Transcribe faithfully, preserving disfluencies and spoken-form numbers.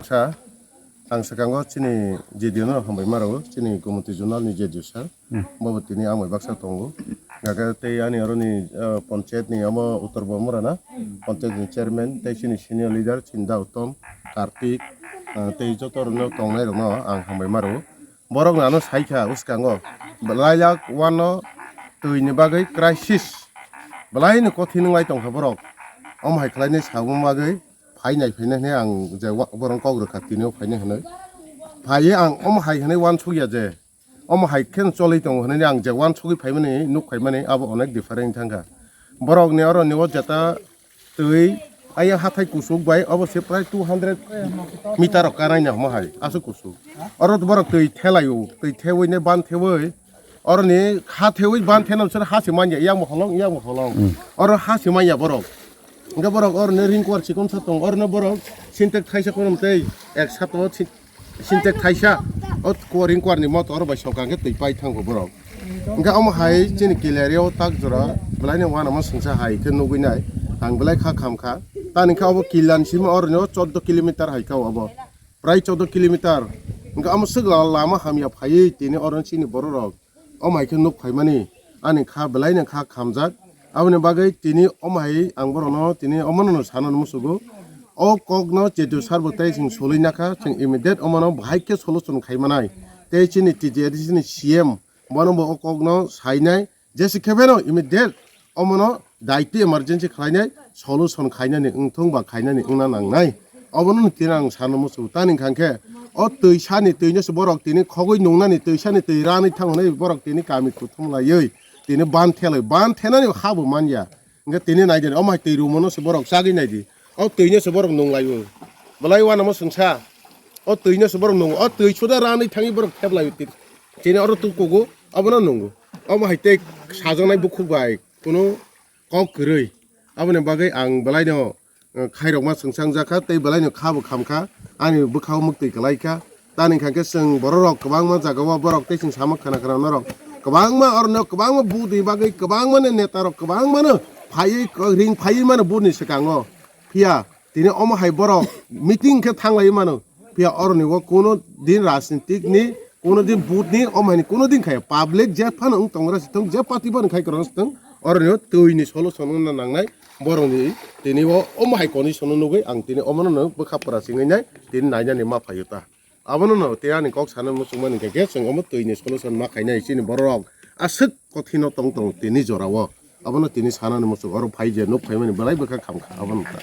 Sa, ang swkango chini J D O no hambai ma rwo, chini Gomoti Zonal ni J D O sir. Hmm. Bobo tini ang bai baksa tongo. Gaga tei ani oro ni, ah, panchayat ni omo Uttar Bomorana, panchayat ni chairman, tei chini senior leader, chini da Uttom, Kartik, ah, tei joto rok no tongnai rok no ang hambai ma rwo. Borok no ano sai kha uskango. Belai lak wano twi ni bagwi crisis. Belai no kothin wng lai tong kha borok. Omo hai khlai nai sabung bagwi phai nai phai nai hinui ang je wa-, borok kok rwkha tini o phai nai hinui. Phai ang omo hai hinui wansuk ya je. Omo hai khe choli tongo hinui ang je wansugwi phai mani nuk phai mani abo onek different thang kha. Borok ni oro ni o jeta twi, ayang hathai kusuk bai obo se prai two hundred meter rok kanai na homa hai, aswk kusuk. Oro borok twi thelaio, twi thewi ne ban thewi, oro ni ha thewi ban thena sir ha se manya, yang bo holong, yang bo holong. Hmm. Oro ha se manya borok. Hingke borok oro ni ring kuar chikon sa tong, oro no borok sintek thaisa konom tei ek sato si-, sintek thaisa, o kuaring kuarni motor bai soka hwnkhe twi pai thango borok. Hwnkhe omo hai chini Kilario tak jora belai no uanama swngsa hai khe nugwi nai, ang belai kha kham kha. Tani khe obo Kilan simi oro no chordo kilometer hai kha obo, prai chordo kilometer. Hwnkhe omo swk la-, lama hamya phaiwi tini oro chini borok rok. Omo hai khe nuk phaimani, ani kha belai no kha khamjak. Aboni bagwi tini omo hai ang borokno tini omono no sanani musugo. O kokno Chetu sir bo tei chwng soloi nakha, chwng immediate omono bahai khe solution khai manai. Tei chini T T A D C ni C M bono bo o kokno sainai, jesi khe beno immediate omono daitwi emergency khlainai solution khainani wngthung ba khainani wngna nangnai. Obono tini ang sana muchungo. Tani hwnkha khe o twi sani twino se borok tini khogwi nungnani twi sani twi ranwi thang hwnwi borok tini kami kuthum laiwi tini ban thelai ban thenani habo manya. Hwnkhe tini naidi omo hai twi rumono se borok chagwi naidi. O twino se borok nung laiwi. Belai uanamo swngsa. O twino se borok nungo. O twi suda ranwi thangwi borok thep laiwi tini oro tukugo obono nungo. Omo hai tei sajaknai bukhuk bai. Kunu kok kwrwi. Aboni bagwi ang belaino, eh, khairokma swngchang jakha tei belaino kha bo khamkha, ani bwkhao mwktwi kwlaikha. Tani hwnkha khe chwng bororok kwbangma jagao borok tei chwng sama khana khana norok kwbangma orono kwbangma budni bagwi kwbangmano netarok kwbangmano phaiwi ring phaiwi mano budni swkango. Phiya tini omo hai borok meeting khe thanglaiwi mano. Phiya oroni o kuno din rajnitik ni, kuno din vote ni, omo hai ni kuno din khai public je phano wng tongra se thung, je party phano khai kwrwng se thung, oroni o twi ni solution wngna nangnai borok ni. Tini o omo hai condition o nugwi ang tini omono no bwkha pora singwi nai tini nainani ma phaio ta. Abono no tei ani kok sana muchung mani khe chwng omo twi ni solution ma khainai chini borok aswk kothino tong tong tini jora o. Abono tini sanani muchung oro phai je nuk phaimani belai bwkha khamkha abono ta.